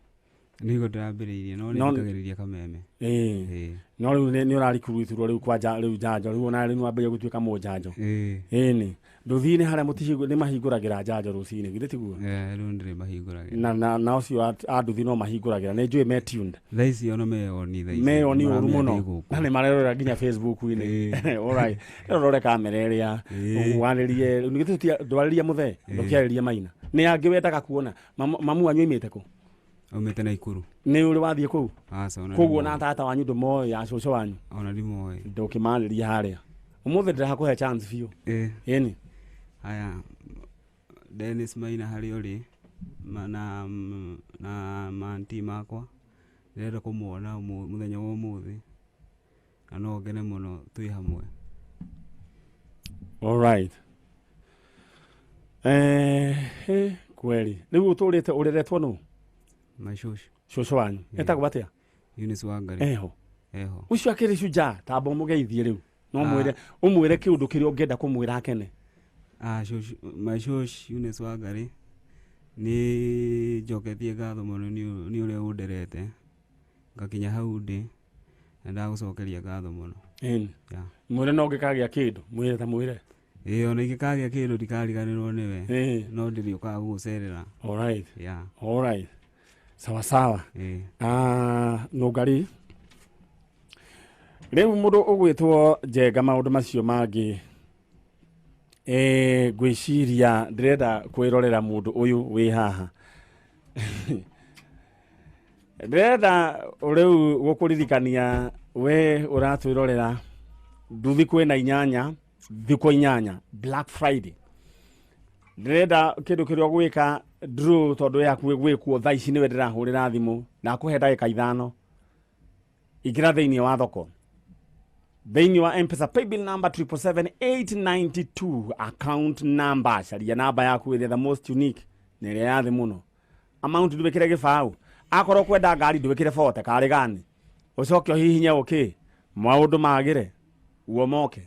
Nĩguo ndĩrambĩrĩirie, no nĩ thikagĩrĩria kameme. Ĩĩ. No rĩu nĩ ũrarikurutirwo rĩu kwanja rĩu njanjo, rĩu ona rĩu nĩwambĩrĩria gũtuĩka mũnjanjo. Ĩĩ. Ĩĩ nĩ. Ndũthiĩ-inĩ harĩa nĩ mahingũragĩra njanjo rũcinĩ, githĩ tiguo? Ĩĩ, rĩu nĩndĩrĩ mahingũragĩra. Na ũcio a nduthi no mahingũragĩra, nĩ njũĩ me tuned. Thaa ici ona meyoni thaa ici. Meyoni ũru Maramenya mũno. ndĩ gũkũ. Na nĩ marerorera nginya Facebook-inĩ. All right. Rĩu rore kamera ĩrĩa, warĩrie, nĩ githĩ ndwarĩria mũthee, ndũkĩarĩria Maina. Nĩ angĩ wendaga kuona. Mamu wanyu oimĩte kũ? Aumĩte Naikuru. Nĩ ũrĩ wathiĩ kũu? Aca, ona Koguo ndimoĩ. na tata wanyu ndũmoĩ, ya cũcũ wanyu? Ona ndimoĩ. Ndũkĩmarĩria harĩa. Ũmũthĩ ndĩrakũhe chance biũ. Ĩni. Haya, Dennis Maina harĩa ũrĩ, na manti makwa, ndĩrenda kũmuona mũthenya wa ũmũthĩ, na no ngene mũno twĩ hamwe. All right. Kweli. Rĩu ũtũrĩte ũreretwo nũ? My shosho. Shosho wanyu. Etagwo atĩa? Eunice Wangari. Eho. Eho. Ũcio akĩrĩ shujaa, tamba ũmũgeithie rĩu. No ũmwĩre kĩũndũ kĩrĩa ũngĩenda kũmwĩra akene. Shosho, my shosh Eunice Wangari, nĩ njoketie ngatho mũno nĩ ũrĩa ũnderete ngakinya hau ndĩ, na ndagũcokeria ngatho mũno. Ĩni. Yeah. Mwĩre no ũngĩkagĩa kĩndũ, mwĩre ta mwĩre. Ĩĩ, ona ingĩkagĩa kĩndũ ndikariganĩrwo nĩwe. Ĩĩ. No ndĩrĩũkaga gũgũcerera. All right. Yeah. All right. Sawa sawa. Ĩĩ. Nũngari. Rĩu mũndũ ũgwĩtwo Njenga maũndũ macio mangĩ, ngwĩciria ndĩrenda kwĩrorera mũndũ ũyũ wĩ haha. Ndĩrenda rĩu gũkũririkania we ũratwĩrorera nduthi kwĩna inyanya, thikũ inyanya, Black Friday. Ndĩrenda kĩndũ kĩrĩa ũgwĩka draw tondũ yaku ĩgwĩkwo thaa ici nĩwe ndĩrahũrĩra thimũ, ndakũhe ndagĩka ithano. Ingĩra thĩinĩ wa thoko. Thĩinĩ wa M-Pesa paybill number triple seven eight ninety two, account number, caria namba yaku ĩrĩa the most unique na ĩrĩa ya thĩ mũno. Amount ndwĩkĩre gĩbaũ. Akorwo kwenda ngari ndwĩkĩre 40 karĩ gani. Ũcoke ũhihinye okay. Maũndũ magĩre. Uomoke.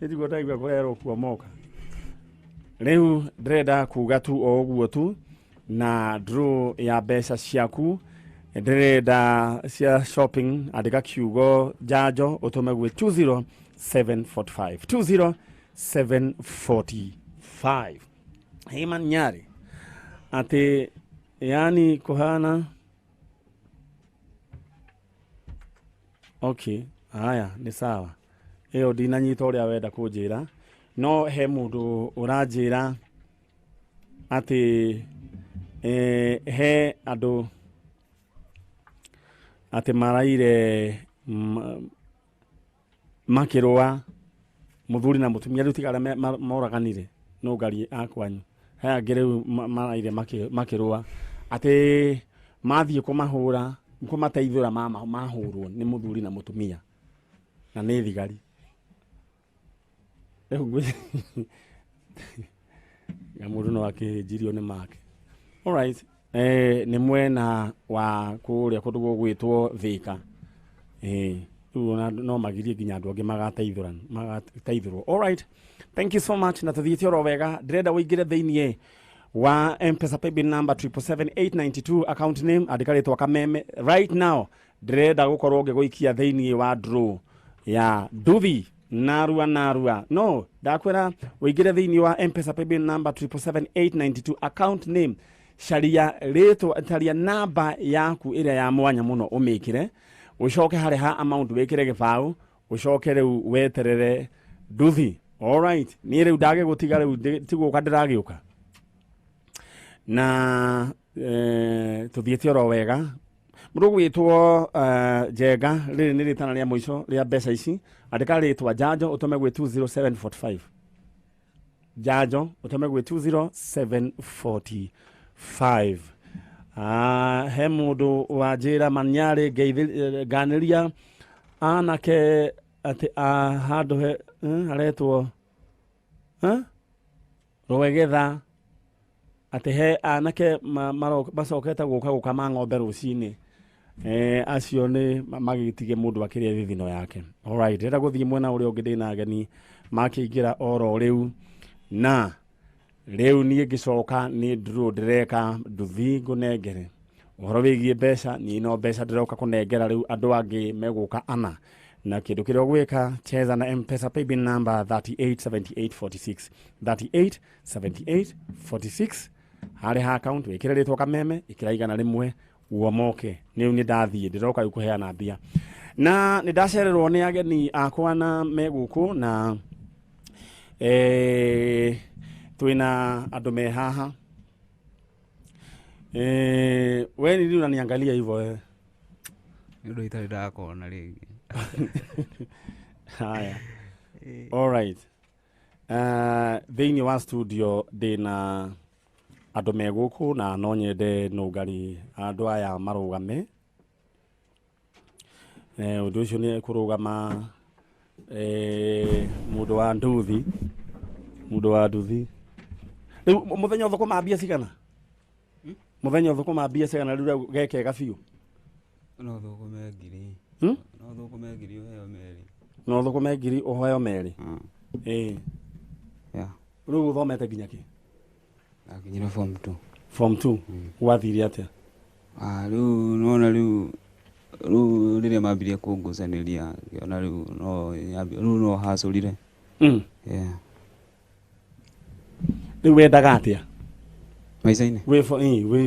Nĩtiguo ndaigua kũrerwo kuomoka. Rĩu ndĩrenda kuga tu o ũguo tu na draw ya mbeca ciaku ndĩrenda cia shopping andĩka kiugo njanjo ũtũme gwĩ 20745 20745. Heyman Nyari atĩ yani kuhana okay haya nĩ sawa ĩyo ndinanyita ũrĩa wenda kũnjĩra no he mũndũ ũranjĩra atĩ he andũ atĩ maraire makĩrũa mũthuri na mũtumia rĩu tiga arĩa moraganire no ngari akwanyu he angĩ rĩu maraire makĩrũa atĩ mathiĩ kũmahũra kũmateithũra mahũrwo nĩ mũthuri na mũtumia na nĩ thigari. Rĩu ya mũndũ no akĩnjirio nĩ make. All right. Nĩ mwena wa kũrĩa kũndũ gũgwĩtwo Thika. Rĩu no magirie nginya andũ angĩ magateithũrwo. All right. Thank you so much na tuthiĩte oro wega. Ndĩrenda ũingĩre thĩiniĩ wa M-Pesa paybill number 777892 account name andĩka rĩtwa Kameme right now. Ndĩrenda gũkorwo ngĩgũikia thĩiniĩ wa draw ya nduthi narua narua. No ndakwĩra ũingĩre thĩiniĩ wa M-Pesa paybill number 777892 account name caria rĩtwa caria namba yaku ĩrĩa ya mwanya mũno ũmĩkĩre ũcoke harĩ ha amount wĩkĩre gĩbaũ ũcoke rĩu weterere nduthi. All right. Niĩ rĩu ndagĩgũtiga rĩu tigũka ndĩragĩũka na tuthiĩte oro wega. Mũndũ ũgwĩtwo Njenga rĩrĩ nĩ rĩtana rĩa mũico rĩa mbeca ici andĩka rĩtwa njanjo ũtũme gwĩ 20745 njanjo ũtũme gwĩ 20745. He mũndũ wanjĩra Manyarĩ nganĩria anake atĩ handũ he haretwo Rwegetha atĩ he anake macokete gũka gũkama ng'ombe rũcinĩ acio nĩ magĩtige mũndũ akĩrĩa thithino yake. All right, ndĩrenda gũthiĩ mwena ũrĩa ũngĩ ndĩna ageni makĩingĩra oro rĩu na rĩu niĩ ngĩcoka nĩ draw ndĩreka nduthi ngũnengere ũhoro wĩgiĩ mbeca. Niĩ no mbeca ndĩroka kũnengera rĩu andũ angĩ megũka ana na kĩndũ kĩrĩa ũgwĩka cheza na M-Pesa paybill number 387846 387846 harĩ ha account wĩkĩre rĩtwa Kameme ĩkĩra 100 uomoke. Nĩu nĩ ndathiĩ ndĩroka rĩu kũheana mbia na nĩ ndacererwo nĩ ageni akwa na megũkũ na twĩna andũ me haha. We nini unaniangalia hivyo wewe? Nĩ ũndũ itarĩ ndakona rĩngĩ. Haya. All right. Thĩinĩ wa studio ndĩna andũ me gũkũ na no nyende nũngari andũ aya marũgame. Ũndũ ũcio nĩ kũrũgama mũndũ wa nduthi. Mũndũ wa nduthi. Rĩu mũthenya ũthũkũma mbia cigana? Mũthenya ũthũkũma mbia cigana rĩu gekega biũ? No thũkũme ngiri. No thũkũme ngiri ũheo merĩ. No thũkũme ngiri ũheo merĩ. Yeah. Rĩu ũthomete nginya kĩ? Ndakinyire form 2. Form 2. Gwathire atĩa? Rĩu nona rĩu rĩrĩa mambirie kũngucanĩria ngĩona rĩu no rĩu no hacũrire. Yeah. Rĩu wendaga atĩa? Maica-inĩ? Wĩ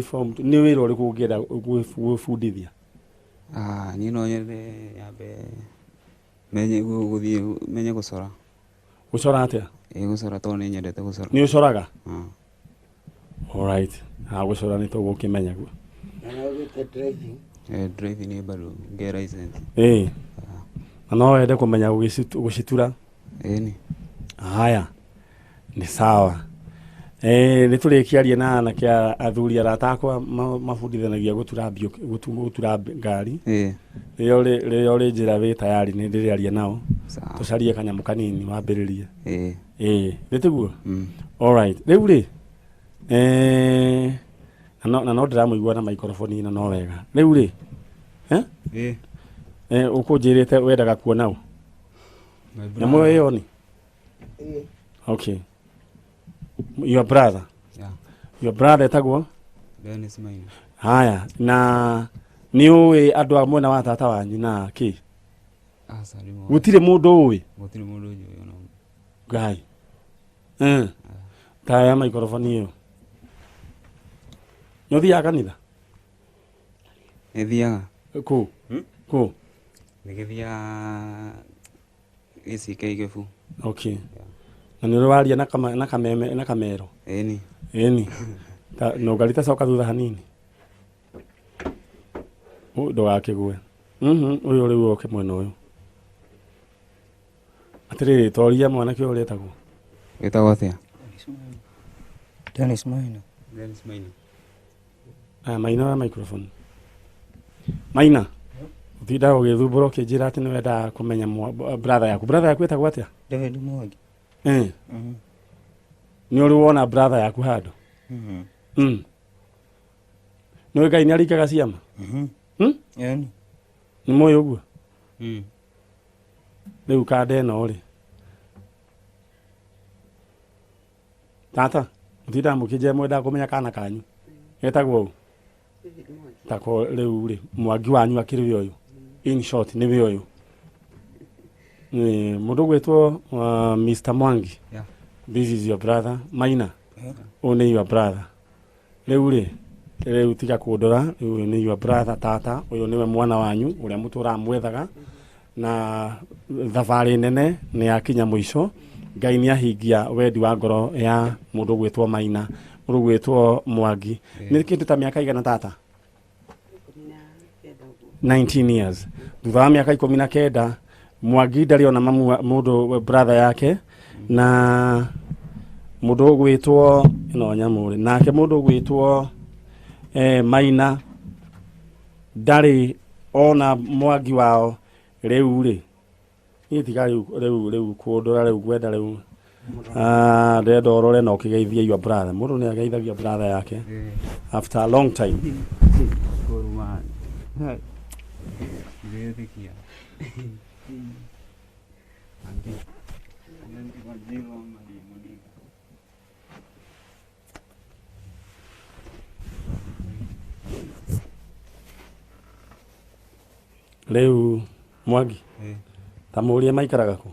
form nĩ wĩra ũrĩkũ ũngĩenda gwĩbundithia? Niĩ no nyende nyambe menye gũthiĩ menye gũcora. Gũcora atĩa? Gũcora tondũ nĩ nyendete gũcora. Nĩ ũcoraga? All right. Gũcora nĩ tũgũkĩmenya guo. Na no wĩke driving. Driving nĩ bado ngĩe license. Na no wende kũmenya gũcitura? Ĩni. Haya. Nĩ sawa. Nĩ tũrĩkĩaria na anake athuri arata akwa mabundithanagia gũtura gũtura ngari. Rĩrĩa ũrĩ njĩra wĩ tayari nĩ ndĩrĩaria nao. Tũcarie kanyamũ kanini wambĩrĩrie. Nĩ tiguo? All right. Rĩu rĩ na no ndĩramũigua na microphone ĩno no wega. Rĩu rĩ ũkũnjĩrĩte wendaga kuona ũ? Nyamũ ĩyo ni? Okay. Your brother? Yeah. Your brother etagwo? Dennis Maina. Haya, na nĩ ũĩ andũ a mwena wa tata wanyu na kĩ? Aca ndimũĩ. Gũtirĩ mũndũ ũĩ? Gũtirĩ mũndũ njũĩ ona ũmwe. Ngai. Ta ya microphone ĩyo. Nĩ ũthiaga kanitha? Nĩ thiaga. Kũ? Kũ? Nĩgĩthiaga ACK Gĩbu. Okay. Na nĩ ũrĩ waria na kama, na kameme na kamero? Ĩni. Ĩni. Ta no ngarita coka thutha hanini. Ndũgakĩgwe. Ũyũ rĩu oke mwena ũyũ. Atĩrĩrĩ, toria mwanake ũyũ ũrĩa etagwo. Wĩtagwo atĩa? Dennis Maina. Dennis Maina. Aya, Maina wa microphone. Maina. Ũtindaga ũgĩthumbũra ũkĩnjĩra atĩ nĩwendaga kũmenya brother yaku. Brother yaku ĩtagwo atĩa? David Mwangi. Nĩ ũrĩ wona brother yaku handũ? Nĩũĩ Ngai nĩaringaga ciama? Ĩni. Nĩ mũĩ ũguo? Rĩu kanda ĩno rĩ. Tata, mũtindaga mũkĩnjĩra mwendaga kũmenya kana kanyu. Getagwo ũũ? Tako rĩu rĩ, Mwangi wanyu akĩrĩ we ũyũ. In short, nĩ we ũyũ. Mũndũ ũgwĩtwo Mr. Mwangi. Yeah. This is your brother Maina. Ũyũ nĩ your brother. Rĩu rĩ, rĩu tiga kũndora, rĩu ũyũ nĩ your brother tata, ũyũ nĩwe mwana wanyu ũrĩa mũtũraga mwethaga. Na thabarĩ nene nĩ yakinya mũico. Ngai nĩ ahingia wendi wa ngoro ya mũndũ ũgwĩtwo Maina, mũndũ ũgwĩtwo Mwangi. Nĩ kĩndũ ta mĩaka igana tata? 19 years. Thutha wa mĩaka 19 Mwangi ndarĩ ona mamu mũndũ brother yake na mũndũ ũgwĩtwo ĩno nyamũ rĩ, nake mũndũ ũgwĩtwo Maina ndarĩ ona Mwangi wao rĩu rĩ. Niĩ tiga rĩu rĩu rĩu kũndora rĩu ngwenda rĩu ndĩrenda ũrore na ũkĩgeithie your brother. Mũndũ nĩ ageithagia brother yake after a long time. Kũruma. Ndĩretĩkia. Rĩu Mwangi, ta mũũrie maikaraga kũ?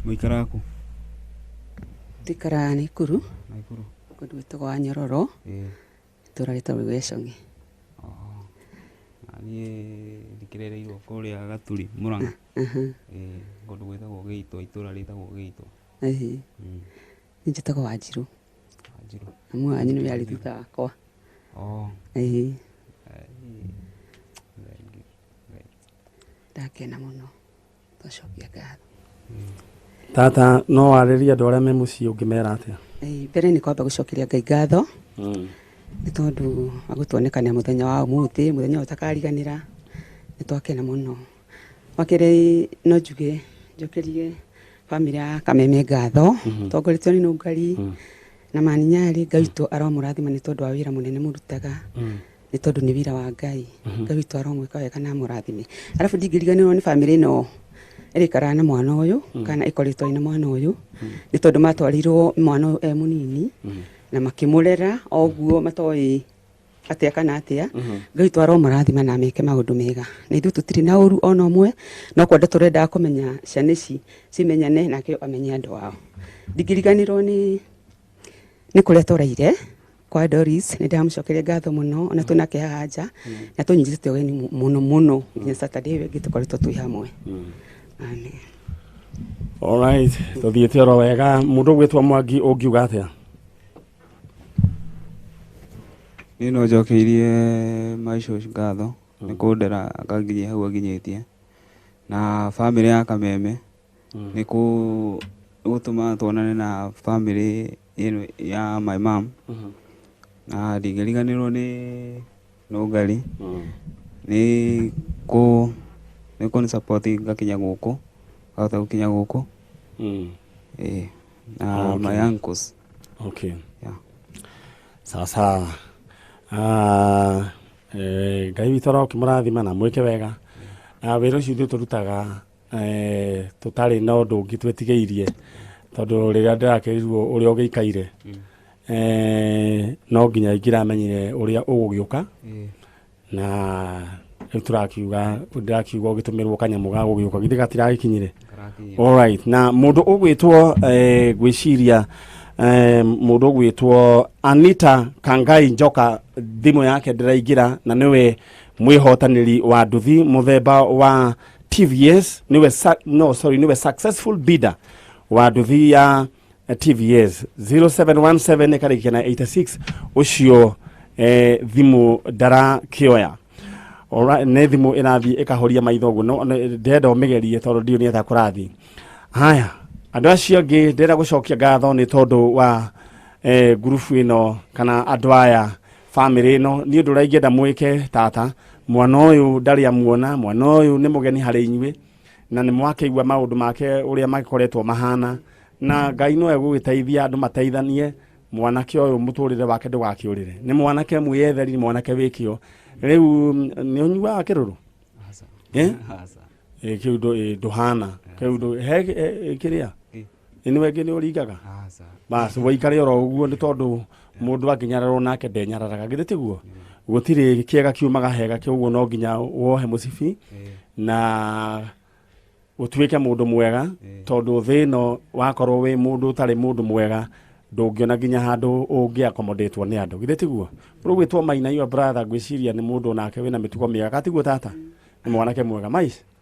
Mũikaraga kũ? Tũikaraga Naikuru. Naikuru. Kũndũ gwĩtagwo wa Nyororo. Itũũra rĩtagwo Gĩcong'i. Na niĩ ndikĩrereirwo kũrĩa Gaturi, Mũrang'a. Kũndũ gwĩtagwo Gĩitwa, itũũra rĩtagwo Gĩitwa. Niĩ njĩtagwo Wanjirũ. Wanjirũ. Mamu wanyu nĩwe arĩ thutha wakwa. Ndakena mũno. Twacokia ngatho. Tata, no warĩrie andũ arĩa me mũciĩ ũngĩmera atĩa? Mbere nĩ kwamba gũcokeria Ngai ngatho. Nĩ tondũ wa gũtuonekania mũthenya wa ũmũthĩ, mũthenya ũyũ ũtakariganĩra. Nĩ twakena mũno. Wa kerĩ no njuge njokerie bamĩrĩ ya Kameme ngatho, tongoretio nĩ Nũngari na Maninyarĩ. Ngai witũ aromũrathima nĩ tondũ wa wĩra mũnene mũrutaga. Nĩ tondũ nĩ wĩra wa Ngai. Ngai witũ aromwĩka wega na amũrathime. Arabu ndingĩriganĩrwo nĩ bamĩrĩ ĩno ĩrĩikaraga na mwana ũyũ kana ĩkoretwo ĩna mwana ũyũ, nĩ tondũ matwarirwo mwana ũyũ e mũnini na makĩmũrera o ũguo matoĩ atĩa kana atĩa. Ngai witũ aromũrathima na ameke maũndũ mega. Na ithuĩ tũtirĩ na ũru ona ũmwe, no kwenda tũrendaga kũmenya ciana ici cimenyane nake amenye andũ ao. Ndingĩriganĩrwo nĩ kũrĩa tũraire kwa Doris, nĩ ndĩramũcokeria ngatho mũno, ona twĩnake haha nja, na tũnyitĩte ũgeni mũno mũno nginya Saturday ĩyo ĩngĩ tũkoretwo twĩ hamwe. Amen. All right, tũthiĩte oro wega. Mũndũ ũgwĩtwo Mwangi ũngiuga atĩa? Niĩ no njokeirie my shosh ngatho nĩ kũndera akanginyia hau anginyĩtie, na bamĩrĩ ya Kameme nĩ gũtũma tuonane na bamĩrĩ ĩno ya my mom. Na ndingĩriganĩrwo nĩ Nũngari nĩ kũni support ngakinya gũkũ, ngahota gũkinya gũkũ. Na my uncles. Okay. Yeah. Sawa sawa. Ngai witũ arokĩmũrathima na mwĩke wega. Wĩra ũcio ithuĩ tũrutaga Tũtarĩ na ũndũ ũngĩ twĩtigĩirie, tondũ rĩrĩa ndĩrakĩrirwo ũrĩa ũgĩikaire, no nginya ingĩramenyire ũrĩa ũgũgĩũka. Na rĩu tũrakiuga, ndĩrakiuga ũgĩtũmĩrwo kanyamũ ga gũgĩũka, githĩ gatiragĩkinyire? Karakinyire. Alright, na mũndũ ũgwĩtwo, ngwĩciria mũndũ ũgwĩtwo Anita Kangai Njoka, thimũ yake ndĩraingĩra, na nĩwe mwĩhotanĩri wa nduthi mũthemba wa TVS, nĩwe no, sorry, nĩwe successful bidder wa nduthi ya TVS 0717 ĩkarĩkia na 86. Ũcio thimũ ndarakĩoya. Alright, nĩ thimũ ĩrathiĩ ĩkahoria maitho ũguo, no ndĩrenda ũmĩgerie tondũ ndiũ nĩ atĩa kũrathiĩ. Haya, andũ acio angĩ ndĩrenda gũcokia ngatho nĩ tondũ wa ngurubu ĩno kana andũ aya, bamĩrĩ ĩno. Niĩ ũndũ ũrĩa ingĩenda mwĩke, tata, mwana ũyũ ndarĩ amuona, mwana ũyũ nĩ mũgeni harĩ inyuĩ, na nĩ mwakĩigua maũndũ make ũrĩa magĩkoretwo mahana, na Ngai no egũgĩteithia andũ mateithanie mwanake ũyũ mũtũrĩre wake ndũgakĩũrĩre. Nĩ mwanake mwĩyetheri, nĩ mwanake wĩkĩo. Rĩu nĩ ũnyuaga kĩrũrũ? Aca. Eh? Aca. Ĩ, kĩu ndũhana kĩu he kĩrĩa? Kĩ? Nĩwe ngĩ nĩ ũringaga? Aca. Bas, waikare oro ũguo, nĩ tondũ mũndũ angĩnyararwo nake ndenyararaga, githĩ tiguo? Gũtirĩ kĩega kiumaga hega, kĩoguo no nginya wohe mũcibi na ũtuĩke mũndũ mwega, tondũ thĩ ĩno wakorwo wĩ mũndũ ũtarĩ mũndũ mwega, ndũngĩona nginya handũ ũngĩ accommodate nĩ andũ, githĩ tiguo? Rĩu gwĩtwo Maina, your brother, ngwĩciria nĩ mũndũ onake wĩna mĩtugo mĩega, gatiguo tata? Nĩ mwanake mwega mais.